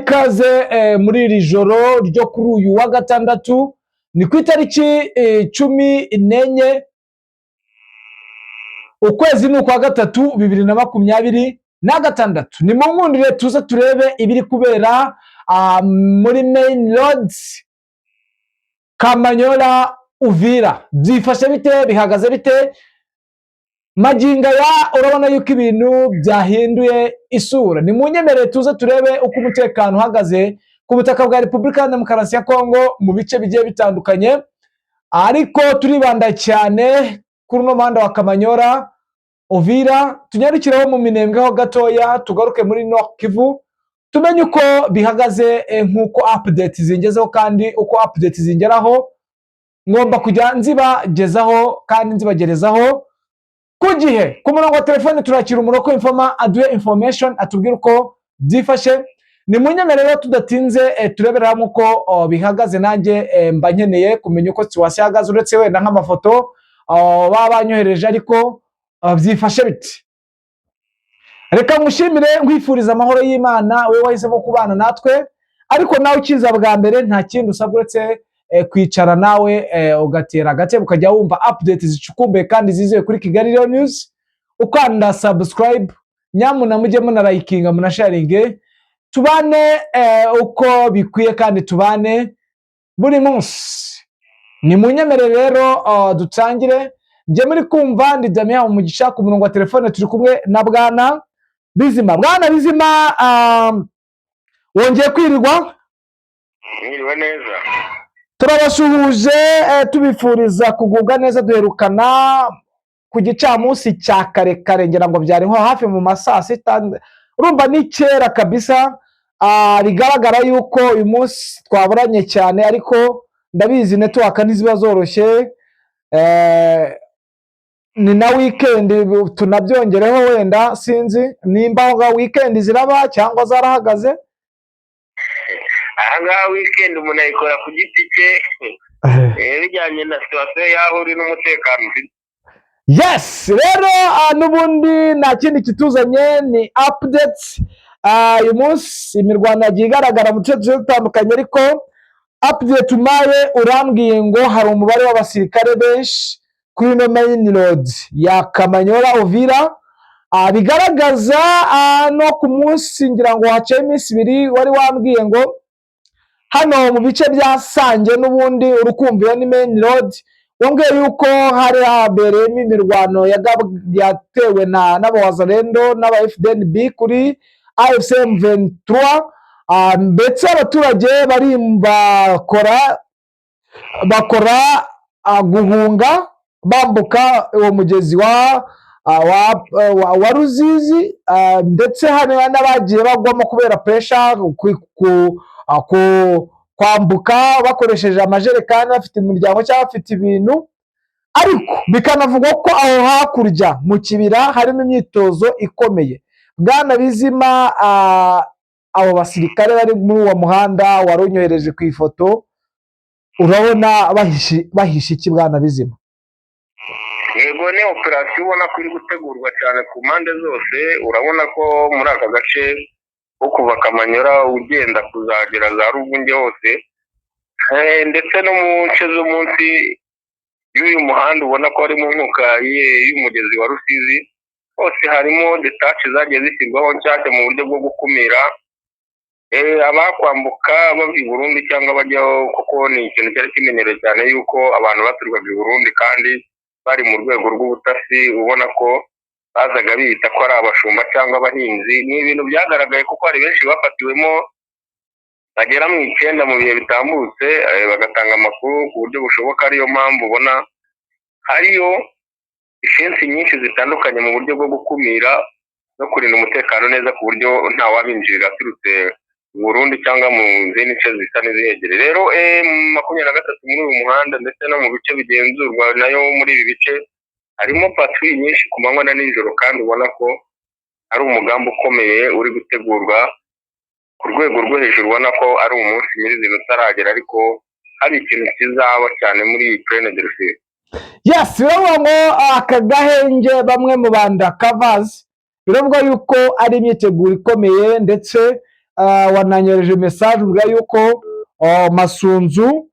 Ikaze muri iri joro ryo kuri uyu wa gatandatu, ni ku itariki 14, ukwezi ni ukwa gatatu, 2026. Ni mu nkundire tuze turebe ibiri kubera muri main road Kamanyola Uvira. Byifashe bite? Bihagaze bite? Magingo aya urabona yuko ibintu byahinduye isura. Ni mu nyemerere tuze turebe uko umutekano uhagaze ku butaka bwa Repubulika ya Demokarasi ya Kongo mu bice bigiye bitandukanye, ariko turibanda cyane kuri uno muhanda wa Kamanyora Uvira. Tunyarukireho mu Minembwe ho gatoya, tugaruke muri Nord Kivu, tumenye uko bihagaze nk'uko update zingezeho, kandi uko update zingeraho ngomba kujya nzibagezaho kandi nzibagerezaho ku gihe. Ku murongo wa telefone turakira umuroko informer, aduhe information, atubwire uko byifashe. Ni mu nyemerero tudatinze turebera hamwe uko bihagaze. Nanjye mba nkeneye kumenya uko situation ihagaze, uretse wenda nk'amafoto baba banyohereje, ariko byifashe bite? Reka ngushimire, nkwifuriza amahoro y'Imana, wowe wahisemo kubana natwe. Ariko nawe ukiza bwa mbere, nta kindi usabwa uretse kwicara nawe ugatera agatebe, ukajya wumva update zicukumbuye kandi zizewe kuri Kigali Real News, ukanda subscribe. Nyamuna mujye munarayikinga, munasharinge, tubane uko bikwiye kandi tubane buri munsi. Ni mu nyemerere rero dutangire. Njye muri kumva ndi Damien Umugisha. Ku murongo wa telefone turi kumwe na Bwana Bizima. Bwana Bizima, wongeye kwirirwa. Mwiriwe neza. Turabasuhuje, tubifuriza kugubwa neza. Duherukana ku gicamunsi cya kare kare, ngira ngo byari nko hafi mu ma saa sita, urumva ni kera kabisa. Bigaragara yuko uyu munsi twaburanye cyane, ariko ndabizi network ntiziba zoroshye, ni na weekend tunabyongereho. Wenda sinzi nimba aho ngaho weekend ziraba cyangwa zarahagaze. Aha ngaha weekend umuntu ayikora ku giti cye, bijyanye na situation y'aho uri n'umutekano ufite. Yes, rero n'ubundi nta kindi kituzanye, ni updates. Uyu munsi imirwano yagiye igaragara mu duce tugiye dutandukanye, ariko update umaye, urambwiye ngo hari umubare w'abasirikare benshi kuri ino main road ya Kamanyola Uvira. Bigaragaza no ku munsi, ngira ngo haciyeho iminsi 2, wari wambwiye ngo hano mu bice bya Sange, n'ubundi urukumviro ni main road, wambwiye yuko hari habereyemo imirwano yatewe na n'abawazalendo n'aba FDNB kuri AFC M23, ndetse abaturage bari bakora guhunga bambuka uwo mugezi wa Ruzizi, ndetse hari n'abagiye bagwamo kubera pressure kwambuka bakoresheje amajerekani, bafite imiryango cyangwa bafite ibintu. Ariko bikanavugwa ko aho hakurya mu kibira harimo imyitozo ikomeye. Bwana Bizima, abo basirikare bari muri uwo muhanda wari unyohereje ku ifoto, urabona bahishe iki, Bwana Bizima? Yego, ni operasiyo ubona ko iri gutegurwa cyane ku mpande zose. Urabona ko muri aka gace ko kuva Kamanyora ugenda kuzagera za Ruvunge hose, ndetse no mu nce zo munsi y'uyu muhanda, ubona ko harimo nkuka y'umugezi wa Rusizi, hose harimo détaché zagiye zishyirwaho nshyashya mu buryo bwo gukumira abakwambuka bava i Burundi cyangwa bajyaho, kuko ni ikintu cyari kimenyerewe cyane yuko abantu baturukaga i Burundi kandi bari mu rwego rw'ubutasi, ubona ko bazaga biyita ko ari abashumba cyangwa abahinzi. Ni ibintu byagaragaye kuko hari benshi bafatiwemo bagera mu 9 mu bihe bitambutse, bagatanga amakuru ku buryo bushoboka. Ariyo mpamvu ubona hariyo defense nyinshi zitandukanye mu buryo bwo gukumira no kurinda umutekano neza, ku buryo nta wabinjirira aturutse i Burundi cyangwa mu zindi nce zisa n'izihegereye. Rero M23 muri uyu muhanda ndetse no mu bice bigenzurwa nayo muri ibi bice harimo patrouille nyinshi ku manywa na nijoro, kandi ubona ko ari umugambi ukomeye uri gutegurwa ku rwego rwo hejuru. Ubona ko ari umunsi nyirizina utaragera, ariko hari ikintu kizaba cyane muri iyi plaine de Rusizi. Yes, biravuga ngo aka gahenge bamwe mu ba undercovers, biravuga yuko ari imyiteguro ikomeye, ndetse Wananyohereje message uvuga yuko Masunzu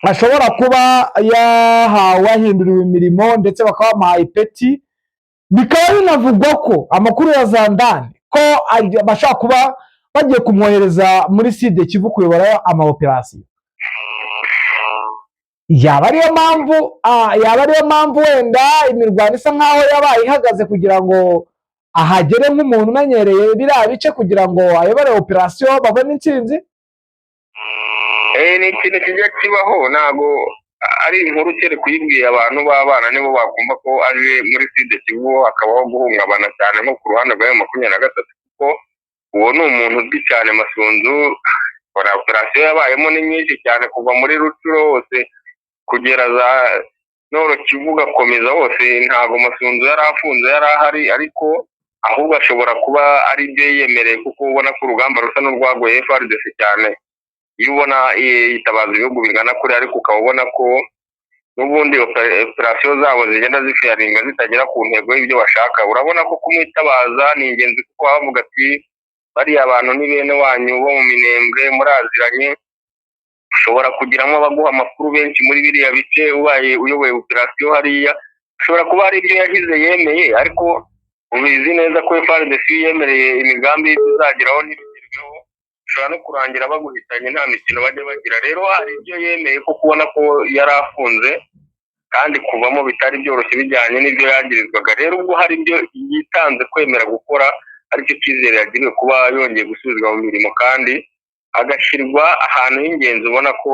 ashobora kuba yahawe, ahinduriwe imirimo, ndetse bakaba bamuhaye ipeti. Bikaba binavugwa ko amakuru ya zandani ko bashobora kuba bagiye kumwohereza muri Sud Kivu kuyobora ama opérations. Yaba ariyo mpamvu wenda imirwano isa nkaho yabaye ihagaze, kugira ngo ahagere nk'umuntu umenyereye biriya bice, kugira ngo ayobore opération babone intsinzi? Ni ikintu kijya kibaho, ntabwo ari inkuru kere kuyibwiye abantu b'abana, nibo bakumva ko aje muri Sud Kivu hakabaho guhungabana cyane nko ku ruhande rwa M23, kuko uwo ni umuntu uzwi cyane Masunzu. Opération yabayemo ni nyinshi cyane, kuva muri Rutshuru hose kugera za Nord Kivu ugakomeza hose, ntabwo Masunzu yari afunze, yari ahari. Ariko ahubwo ashobora kuba ari ibyo yiyemereye, kuko ubona ko urugamba rusa n'urwagoye FARDC cyane. Iyo ubona yitabaza ibihugu bingana kuri, ariko ukaba ubona ko n'ubundi opération zabo zigenda zifiyaringa, zitagera ku ntego y'ibyo bashaka, urabona ko kumwitabaza ni ingenzi, kuko bavuga ati: "Bariya bantu ni bene wanyu bo mu Minembwe, muraziranye, ushobora kugiramo abaguha amakuru benshi muri biriya bice ubaye uyoboye opération hariya." Ushobora kuba hari ibyo yahize yemeye, ariko ubizi neza ko FARDC yemereye imigambi y'ibyo izageraho ntibigerweho, ushobora no kurangira baguhitanye, nta mikino bajya bagira. Rero hari ibyo yemeye, ko kubona ko yari afunze kandi kuvamo bitari byoroshye bijyanye n'ibyo yangirizwaga. Rero ubwo hari ibyo yitanze kwemera gukora, aricyo cyizere yagiriwe kuba yongeye gusubizwa mu mirimo kandi agashyirwa ahantu h'ingenzi, ubona ko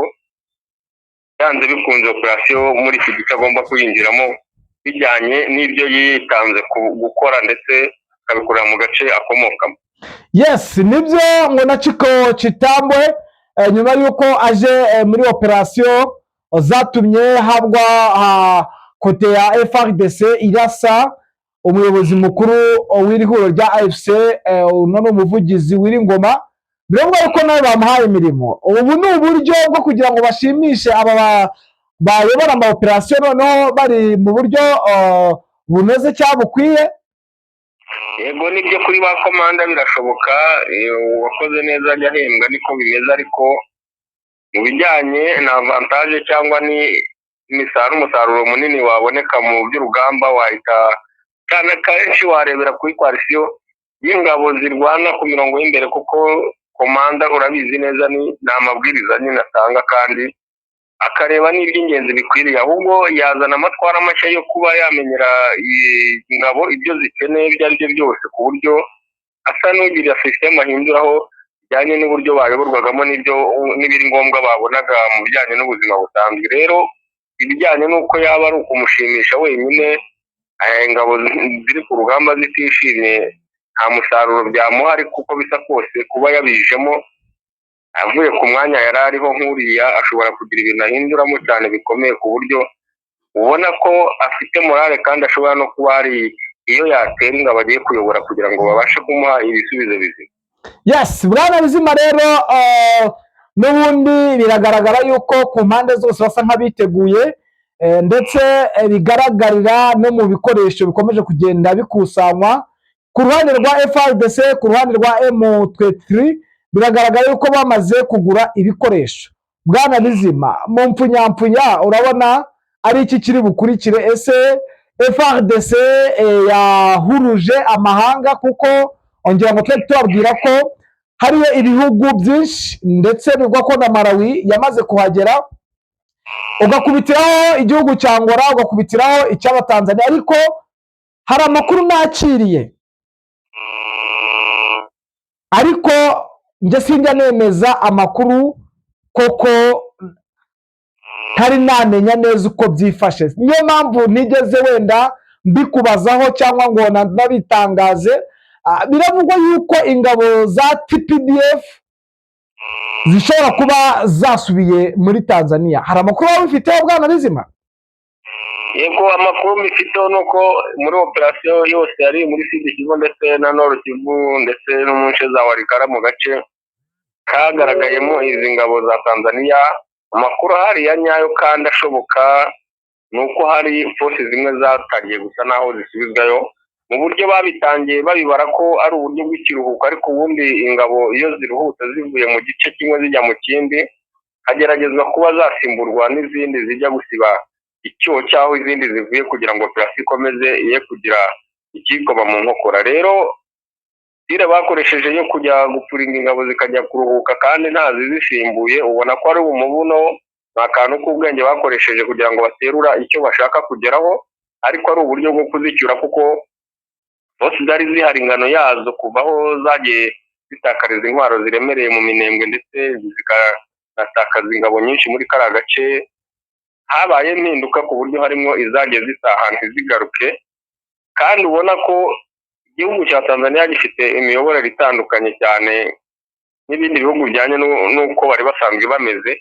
byanze bikunze opération muri iki gice agomba kuyinjiramo bijyanye n'ibyo yitanze gukora, ndetse akabikorera mu gace akomokamo. Yes, nibyo, ngo na Chico Chitambwe, nyuma y'uko aje muri opération zatumye habwa côté ya FARDC irasa umuyobozi mukuru w'iri huriro rya AFC, uno ni umuvugizi w'iri ngoma, biravuga yuko nawe bamuhaye imirimo. Ubu ni uburyo bwo kugira ngo bashimishe aba bayobora ama opération, noneho bari mu buryo bunoze cyangwa bukwiye. Yego, nibyo, kuri ba komanda birashoboka, uwakoze neza ajya ahembwa, niko bimeze. Ariko mu bijyanye na avantage cyangwa ni umusaruro munini waboneka mu by'urugamba, wahita cyane kenshi warebera kuri coalition y'ingabo zirwana ku mirongo y'imbere, kuko komanda urabizi neza ni amabwiriza nyine atanga kandi akareba n'iby'ingenzi bikwiriye. Ahubwo yazana amatwara mashya yo kuba yamenyera ingabo ibyo zikeneye ibyo ari byo byose, ku buryo asa n'ugira système ahinduraho bijyanye n'uburyo bayoborwagamo n'ibyo n'ibiri ngombwa babonaga mu bijyanye n'ubuzima busanzwe. Rero ibijyanye n'uko yaba ari ukumushimisha wenyine, ingabo ziri ku rugamba zitishimye, nta musaruro byamuha. Ariko uko bisa kose, kuba yabijemo avuye ku mwanya yari ariho nk'uriya, ashobora kugira ibintu ahinduramo cyane bikomeye, ku buryo ubona ko afite morale kandi ashobora no kuba hari iyo yatera ingabo agiye kuyobora kugira ngo babashe kumuha ibisubizo bizima. Yes, bwana Bizima, rero n'ubundi biragaragara yuko ku mpande zose basa nk'abiteguye, ndetse bigaragarira no mu bikoresho bikomeje kugenda bikusanywa ku ruhande rwa FARDC, ku ruhande rwa M23, biragaragara yuko bamaze kugura ibikoresho. Bwana Bizima, mu mpfunyapfunya urabona ari iki kiri bukurikire? Ese FARDC yahuruje amahanga? Kuko ongera ngo tujye tubabwira ko hariyo ibihugu byinshi, ndetse bivugwa ko na Malawi yamaze kuhagera, ugakubitiraho igihugu cya Angola, ugakubitiraho icy'Abatanzania. Ariko hari amakuru nakiriye, ariko njye sinjya nemeza amakuru koko ntari namenya neza uko byifashe, niyo mpamvu ntigeze wenda mbikubazaho cyangwa ngo nabitangaze. Biravugwa yuko ingabo za TPDF zishobora kuba zasubiye muri Tanzania. Hari amakuru waba ubifiteho, bwana Bizima? Yego, amakuru mbifiteho ni uko muri opération yose yari muri Sud Kivu ndetse na Nord Kivu ndetse no mu nce za Walikale, mu gace kagaragayemo izi ngabo za Tanzania, amakuru ahari ya nyayo kandi ashoboka ni uko hari force zimwe zatangiye gusa naho zisubizwayo. Mu buryo babitangiye babibara ko ari uburyo bw'ikiruhuko, ariko ubundi ingabo iyo ziruhutse zivuye mu gice kimwe zijya mu kindi, hageragezwa kuba zasimburwa n'izindi zijya gusiba icyuho cy'aho izindi zivuye, kugira ngo operasiyo ikomeze iye kugira ikikoma mu nkokora. Rero tire bakoresheje yo kujya gupuringa ingabo zikajya kuruhuka kandi nta zizisimbuye, ubona ko ari umuvuno, ni akantu k'ubwenge bakoresheje kugira ngo baterura icyo bashaka kugeraho, ariko ari uburyo bwo kuzicyura, kuko bose zari zihari ingano yazo kuva aho zagiye zitakariza intwaro ziremereye mu Minembwe, ndetse zikanatakaza ingabo nyinshi muri kariya gace. Habaye impinduka ku buryo harimo izagiye zitaha ntizigaruke, kandi ubona ko igihugu cya Tanzania gifite imiyoborere itandukanye cyane n'ibindi bihugu bijyanye n'uko bari basanzwe bameze.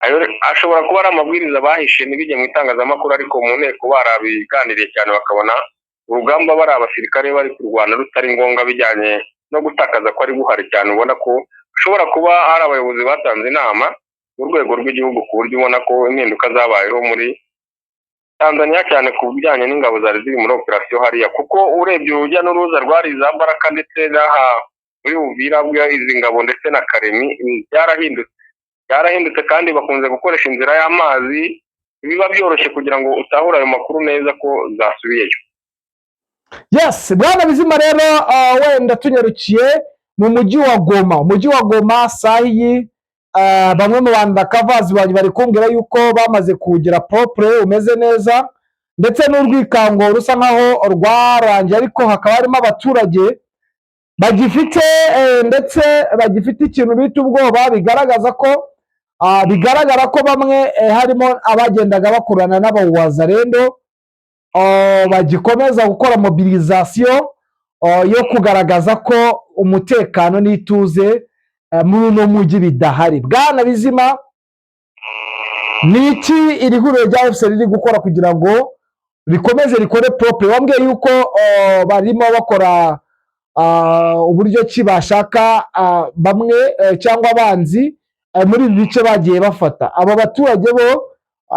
Ayo ashobora kuba ari amabwiriza bahishe ntibijye mu itangazamakuru, ariko mu nteko barabiganiriye cyane, bakabona urugamba bari abasirikare bari kurwana rutari ngombwa bijyanye no gutakaza ko ari guhari cyane. Ubona ko ushobora kuba hari abayobozi batanze inama mu rwego rw'igihugu, ku buryo ubona ko impinduka zabayeho muri Tanzania cyane ku bijyanye n'ingabo zari ziri muri operasiyo hariya, kuko urebye urujya n'uruza rwari za Baraka ndetse n'aha muri Uvira izi ngabo ndetse na Karemi, byarahindutse, kandi bakunze gukoresha inzira y'amazi, biba byoroshye kugira ngo utahure ayo makuru neza ko zasubiyeyo. Yes, bwana Bizima, rero wenda tunyarukiye mu mujyi wa Goma, umujyi wa Goma sahi bamwe mu bantu bakavazi banyu bari kumbwira yuko bamaze kuwugira propre, umeze neza, ndetse n'urwikango rusa nkaho rwarangiye, ariko hakaba harimo abaturage bagifite ndetse bagifite ikintu bita ubwoba, bigaragaza ko bigaragara ko bamwe harimo abagendaga bakorana n'abawazarendo bagikomeza gukora mobilisation yo kugaragaza ko umutekano n'ituze muri uno mujyi bidahari. Bwana Bizima, ni iki iri huriro rya AFC riri gukora kugira ngo rikomeze rikore propre? Wambwiye yuko barimo bakora uburyo ki bashaka bamwe cyangwa abanzi muri ibi bice bagiye bafata. Aba baturage bo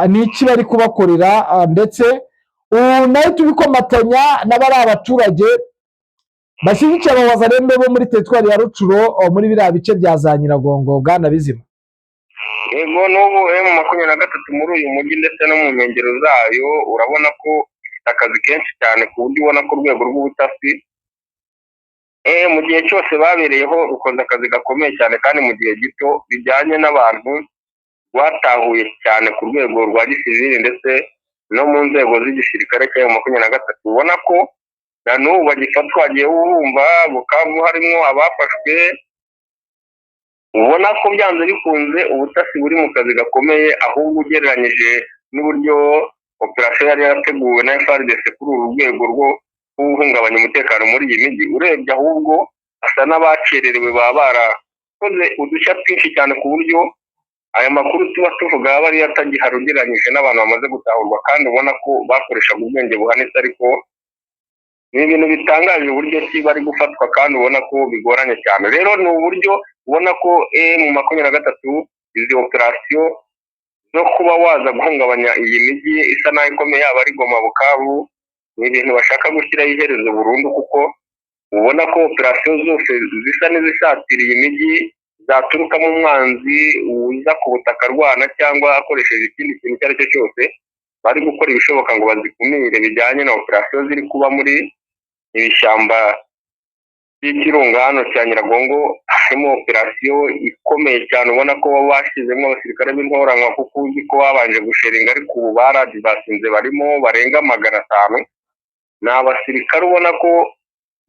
ni iki bari kubakorera? Ndetse ubu nayo tubikomatanya n'abari abaturage bashyigikiye abawazarembe bo muri teritwari ya Rucuro, muri biriya bice bya za Nyiragongo, bwana Bizima. Yego, n'ubu M23 muri uyu mujyi ndetse no mu nkengero zayo, urabona ko ifite akazi kenshi cyane, ku buryo ubona ko urwego rw'ubutasi mu gihe cyose babereyeho rukoze akazi gakomeye cyane kandi mu gihe gito, bijyanye n'abantu rwatahuye cyane ku rwego rwa gisivili ndetse no mu nzego z'igisirikare cya M23. Ubona ko na n'ubu bagifatwa, wagiye wumva Bukavu harimo abafashwe, ubona ko byanze bikunze ubutasi buri mu kazi gakomeye, ahubwo ugereranyije n'uburyo operasiyo yari yarateguwe na FARDC kuri uru rwego rwo guhungabanya umutekano muri iyi mijyi, urebye ahubwo asa n'abakererewe, baba barakoze udushya twinshi cyane ku buryo aya makuru tuba tuvuga aba ariyo atagihari ugereranyije n'abantu bamaze gutahurwa, kandi ubona ko bakoreshaga ubwenge buhanitse. Ariko ni ibintu bitangaje uburyo ki bari gufatwa, kandi ubona ko bigoranye cyane. Rero ni uburyo ubona ko M23 izi operasiyo zo kuba waza guhungabanya iyi mijyi isa naho ikomeye, yaba ari Goma, Bukavu, ni ibintu bashaka gushyiraho iherezo burundu, kuko ubona ko operasiyo zose zisa n'izisatira iyi mijyi zaturukamo umwanzi uza ku butaka arwana cyangwa akoresheje ikindi kintu icyo ari cyo cyose, bari gukora ibishoboka ngo bazikumire, bijyanye na operasiyo ziri kuba muri iri shyamba ry'ikirunga hano cya Nyiragongo. Harimo operasiyo ikomeye cyane, ubona ko bashyizemo abasirikare b'intoranwa, kuko uzi ko babanje gusheringa, ariko ubu baradivasinze, barimo barenga 500. Ni abasirikare ubona ko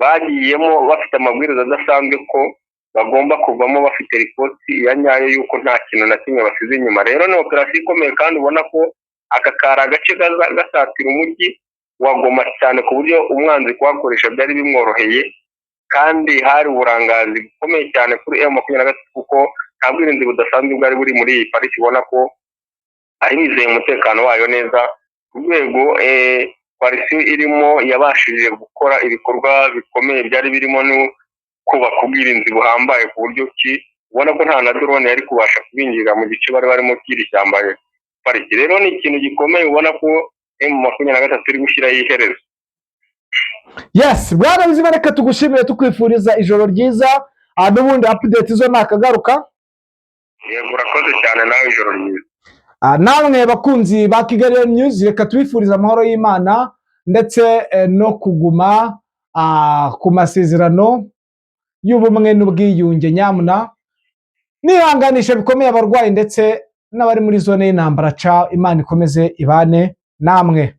bagiyemo bafite amabwiriza adasanzwe ko bagomba kuvamo bafite ripoti ya nyayo y'uko nta kintu na kimwe basize inyuma. Rero ni operasiyo ikomeye, kandi ubona ko aka kari agace gasatira umujyi wa Goma cyane, ku buryo umwanzi kuhakoresha byari bimworoheye, kandi hari uburangazi bukomeye cyane kuri M23, kuko nta bwirinzi budasanzwe bwari buri muri iyi pariki. Ubona ko ari bizeye umutekano wayo neza ku rwego coalition irimo yabashije gukora ibikorwa bikomeye byari birimo no kubaka ubwirinzi buhambaye, ku buryo ki ubona ko nta na drone yari kubasha kubinjira mu gice bari barimo cy'iri shyamba pariki. Rero ni ikintu gikomeye, ubona ko M23 iri gushyiraho iherezo. Yes, bwana Bizima, reka tugushimire, tukwifuriza ijoro ryiza. N'ubundi update zo nakagaruka. Yego, urakoze cyane nawe, ijoro ryiza. Namwe bakunzi ba Kigali News, reka tubifurize amahoro y'Imana ndetse no kuguma ku masezerano y'ubumwe n'ubwiyunge. Nyamuna nihanganisha bikomeye abarwayi ndetse n'abari muri zone y'intambara. Ca Imana ikomeze ibane namwe.